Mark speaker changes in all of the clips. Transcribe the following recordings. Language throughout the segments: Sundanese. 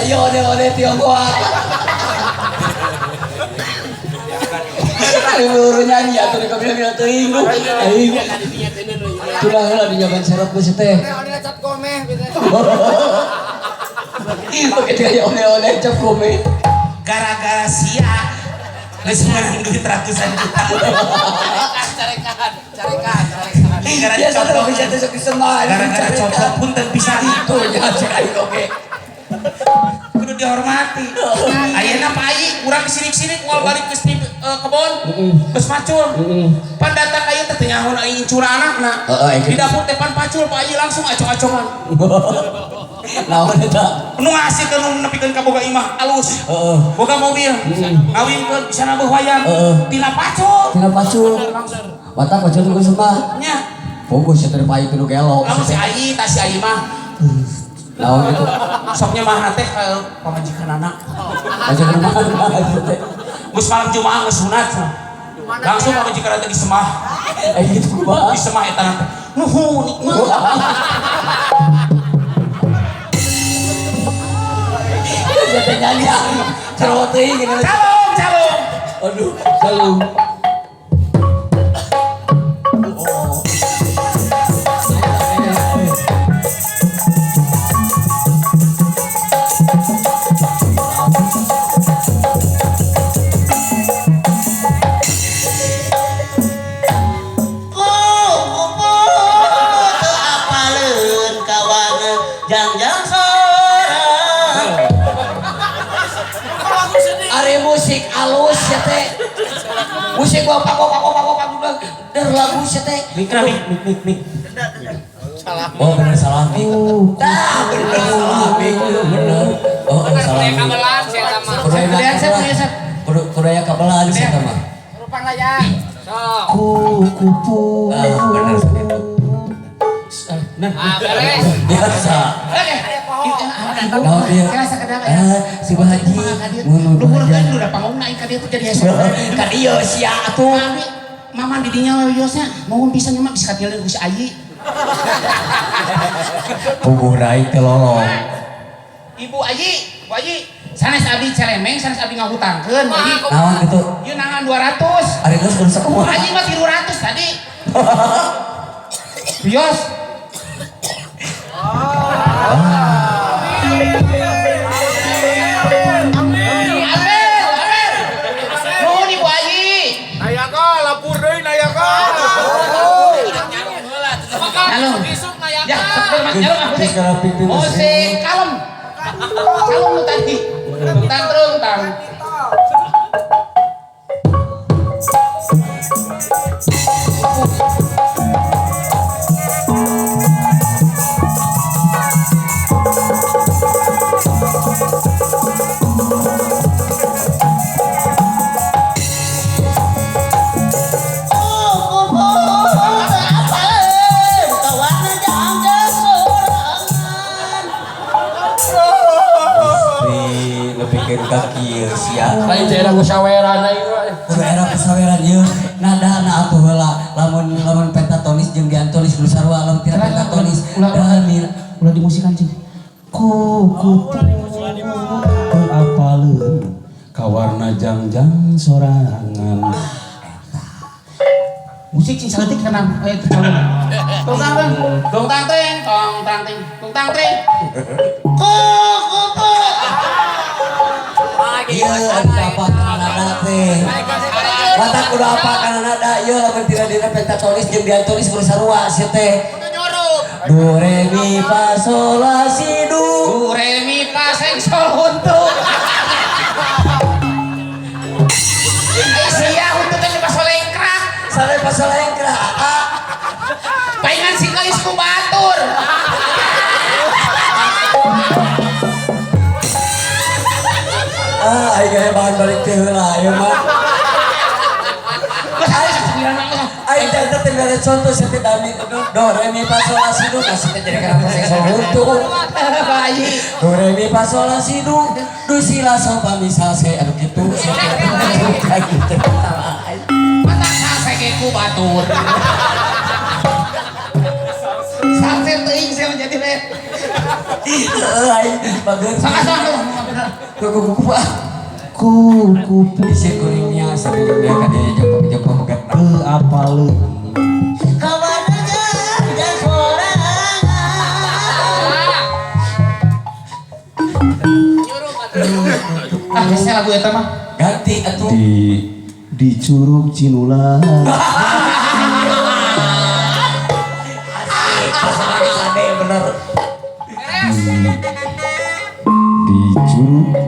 Speaker 1: Ayo oleh-oleh Tionghoa. Ayo nyanyi atuh di kabila-bila teuing lu. Aing. Tulah heula di nyaban serot geus teh.
Speaker 2: Oleh-oleh cap gomeh gitu.
Speaker 1: Oke kayak oleh-oleh cap gomeh.
Speaker 3: Gara-gara sia geus menang duit ratusan juta.
Speaker 2: Carekan, carekan, carekan.
Speaker 3: Gara-gara
Speaker 1: Biasa tuh
Speaker 3: coplok.
Speaker 1: bisa tuh sok disemah.
Speaker 3: Gara-gara coplok punten pisan.
Speaker 1: Tuh nya cek aing oge.
Speaker 3: Kudu dihormati. Ayeuna Pak Ayi urang sirik-sirik moal balik geus di kebon. Geus macul. Pan datang ayeuna teh teu nyaho aing incura anakna.
Speaker 1: Heeh,
Speaker 3: Di dapur teh pan pacul Pak Ayi langsung acong-acongan.
Speaker 1: Naon eta?
Speaker 3: Nu ngasihkeun nu nepikeun ka boga imah alus.
Speaker 1: Heeh.
Speaker 3: Boga mobil. Ngawinkeun bisa nabuh wayang.
Speaker 1: Heeh.
Speaker 3: Tina pacul.
Speaker 1: Tina pacul. Watak pacul geus mah.
Speaker 3: Nya.
Speaker 1: Fokus ya teh Pak itu nu gelo.
Speaker 3: Lamun si Ayi tah si Ayi mah
Speaker 1: Naon itu?
Speaker 3: Soknya mah teh ka pamajikan anak.
Speaker 1: Aja kumaha itu teh.
Speaker 3: Geus malam Jumaah geus sunat. Langsung pamajikan teh disemah.
Speaker 1: Eh gitu kumaha?
Speaker 3: Disemah eta teh. Nuhun nikmat.
Speaker 1: Sia teh nyanyi cerot teuing gini.
Speaker 3: Calung, calung.
Speaker 1: Aduh, calung. Oh. Ari musik alus ya teh. Musik gua pak pak pak pak pak pak der lagu ya teh.
Speaker 3: Mik mik mik mik.
Speaker 2: Salah.
Speaker 1: Oh bener salah mik. Tah bener salah mik. Bener. Oh salah mik.
Speaker 2: Kabelan saya sama.
Speaker 1: Kudu aya kudu kudu aya kabelan sia teh mah.
Speaker 2: Rupang layang. Sok.
Speaker 3: Kupu.
Speaker 1: Ah bener sakitu.
Speaker 3: Nah,
Speaker 2: Ah, beres.
Speaker 1: Biasa. Naon ieu? Ah, si Bah Haji. Mun
Speaker 3: Lu kan udah panggung naik ka dieu tuh jadi hese.
Speaker 1: Ka dieu sia atuh.
Speaker 3: Abi, mama di dinya wiosnya, mohon pisan nya mah bisa katinggalin ku si Ayi.
Speaker 1: Puguh aing teh lolong.
Speaker 3: Ibu Ayi, Bu Ayi, sanes abdi celemeng, sanes abdi ngahutangkeun, Bu Ayi.
Speaker 1: Naon kitu?
Speaker 3: Ieu nangan 200.
Speaker 1: Ari geus kudu
Speaker 3: Bu
Speaker 1: sakumaha?
Speaker 3: Ayi mah 300 tadi. Bios. Ambil, ambil. Nuhun Ibu Ayi.
Speaker 4: Nayaka, lapor deui nayaka.
Speaker 3: Nyalung. Ya, sok Mas nyalung ah musik.
Speaker 1: Geus karapikeun
Speaker 3: Musik kalem. Kalem lu tadi. Tang trung tang.
Speaker 1: Nepikeun ka kieu sia.
Speaker 4: Lain daerah musyawarah aing mah.
Speaker 1: Kudu era pasaweran ieu nadana atuh heula lamun lamun pentatonis jeung diantonis kudu sarua lamun tidak pentatonis damil
Speaker 3: Ulah dimusikan cing.
Speaker 5: Kuku apaleun kawarna jangjang sorangan.
Speaker 3: Musik cing saeutik kana itu calon. Tong tang teng, tong tang teng, tong tang teng, tong tang teng. Ku
Speaker 1: ieu anu apa kana nada teh. Mata kudu apa kana nada ieu lamun tidak dina pentatonis jeung diantonis kudu sarua sia teh. Do re mi fa sol la si do.
Speaker 3: Do re mi fa seng sol huntu. Sia huntu teh pas lengkrak.
Speaker 1: Sare pas lengkrak.
Speaker 3: Paingan singkalis ku batur.
Speaker 1: Ah, aing gaya bahan balik teh heula ieu mah. Aing teh teh mere contoh sia teh dami do re mi fa sol la si do kasih teh jadi kana seng sol huntu.
Speaker 3: Bayi.
Speaker 1: Do re mi fa sol la si do do si la sol fa mi sa se anu kitu sia teh kayak gitu.
Speaker 3: Mata sase ku batur. Sase teuing sia menjadi le.
Speaker 1: Heeh aing bageun.
Speaker 3: Sok sok.
Speaker 1: Kuku kuku ah.
Speaker 5: Kuku
Speaker 1: Isi kuringnya sebelumnya kan dia jumpa-jumpa pegat.
Speaker 5: Teu apaleun.
Speaker 1: Kawarna jang sorangan.
Speaker 3: Ah, kesel lagu eta mah.
Speaker 1: Ganti atuh.
Speaker 5: Di Curug Cinulang.
Speaker 1: Ade bener.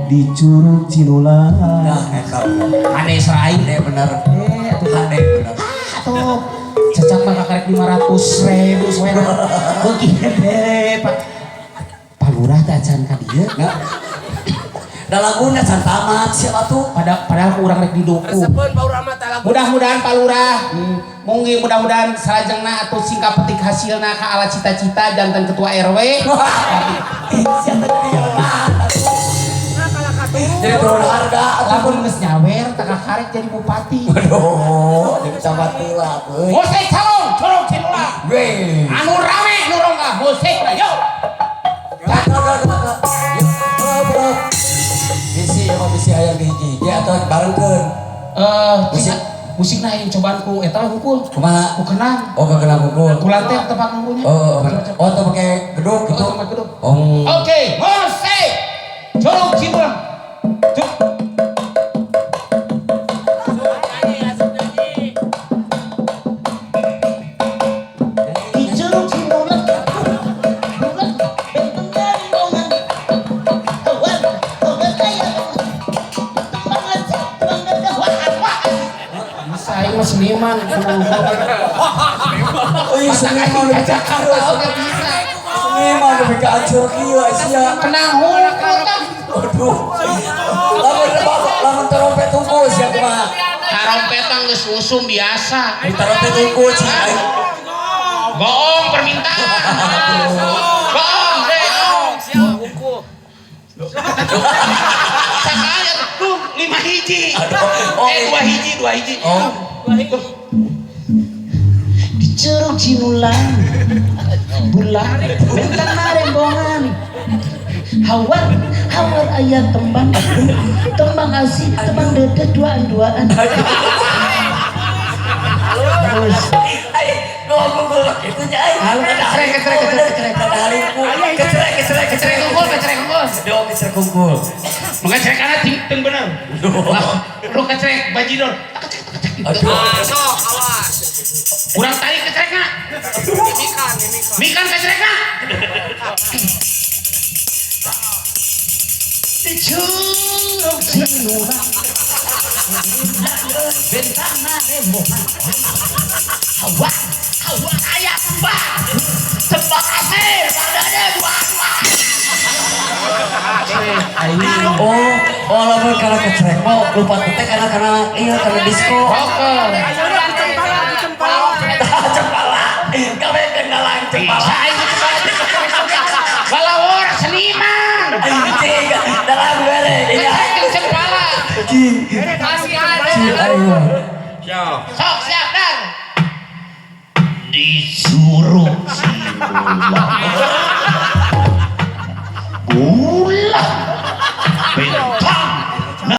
Speaker 5: Di Curug Cinulang.
Speaker 1: Nah, eta.
Speaker 3: Ade serain.
Speaker 1: Ade bener. Ade bener.
Speaker 3: Atuh cecak mah kakarek 500.000 soalnya. Beuki hede, Pak. Pak Lurah teh acan ka dieu.
Speaker 1: Nah. Da laguna can tamat siapa tuh?
Speaker 3: Padahal ku urang rek didukung.
Speaker 2: Resepeun Pak Lurah mah teh lagu.
Speaker 3: Mudah-mudahan Pak Lurah, mungkin mudah-mudahan salajengna atau singkat petik hasilna ka ala cita-cita janten ketua RW.
Speaker 1: Siapa jadi lemah? Jadi turun harga.
Speaker 3: Lamun geus nyawer teh kakarek jadi bupati.
Speaker 1: Aduh, jadi camat heula euy.
Speaker 3: Musik calon, Curug Cinulang.
Speaker 1: Weh.
Speaker 3: Anu rame nu rongga musik lah yo.
Speaker 1: Bisi ya mah bisi hayang dihiji. Ge atuh barengkeun.
Speaker 3: Musik musikna yang cobaan ku eta we hukul.
Speaker 1: Kumaha?
Speaker 3: Ku kenang.
Speaker 1: Oh, kekenang hukul.
Speaker 3: Ku lantai tempat nunggunya.
Speaker 1: Oh, oh, oh, tuh pakai gedung gitu.
Speaker 3: Oh, tempat gedung.
Speaker 1: Oh.
Speaker 3: Oke, musik. Curug Cinulang. Cuk.
Speaker 6: Di Curug Cinulang, bulan benteng garimbongan. Awan, awan aya tembang asik, tembang gagah.
Speaker 3: Wah, wah. Bisa aing mah seniman.
Speaker 1: Euy, seniman lebih ka
Speaker 3: Jakarta oge bisa.
Speaker 1: Seniman lebih ka ancur kieu sia.
Speaker 3: Kenang hungkul tah.
Speaker 1: Aduh. Lamun lamun trompet hungkul sia kumaha?
Speaker 3: Karompetan geus usum biasa.
Speaker 1: Di trompet hungkul cing aing.
Speaker 3: Goong permintaan. Goong, goong.
Speaker 2: Siap hukum.
Speaker 3: Sakali atuh 5 hiji.
Speaker 1: Aduh. Oh.
Speaker 3: 2 hiji, 2 hiji.
Speaker 1: Oh.
Speaker 6: Di Curug Cinulang, bulan bentang marembongan. Hawar, hawar aya tembang, tembang asih, tembang dedeh duaan-duaan. Terus.
Speaker 1: Ay, ngomong gitu nya ay.
Speaker 3: Kecerek, kecerek, kecerek, kecerek.
Speaker 1: Kecerek, kecerek,
Speaker 3: Kecerek unggul, kecerek unggul.
Speaker 1: Yo, kecerek unggul.
Speaker 3: Mengecerekan ting ting bener. Lah, lu kecerek bajidor.
Speaker 1: Aduh.
Speaker 2: Ah, sok awas.
Speaker 3: Kurang tarik kecerekna.
Speaker 2: Mimikan, mimikan.
Speaker 3: Mikan kecerekna.
Speaker 6: Di Curug Cinulang, bentang marembongan. Hawar, hawar aya tembang, tembang asih, tembang dedeh duaan-duaan.
Speaker 1: Oh, oh lamun kana kecerek mah lupa teh karena karena iya karena disco.
Speaker 3: Oke.
Speaker 1: Cempala. Kabeh kenalan cempala.
Speaker 3: Bisa aing cempala teh kecerek oge. Balawor seniman.
Speaker 1: Anjing, dalam bere. Iya.
Speaker 3: Kecerek jeung cempala.
Speaker 1: Cing.
Speaker 2: Masih ada.
Speaker 1: Cing ayo.
Speaker 3: Sok siap dar. Di Curug Cinulang. Bulan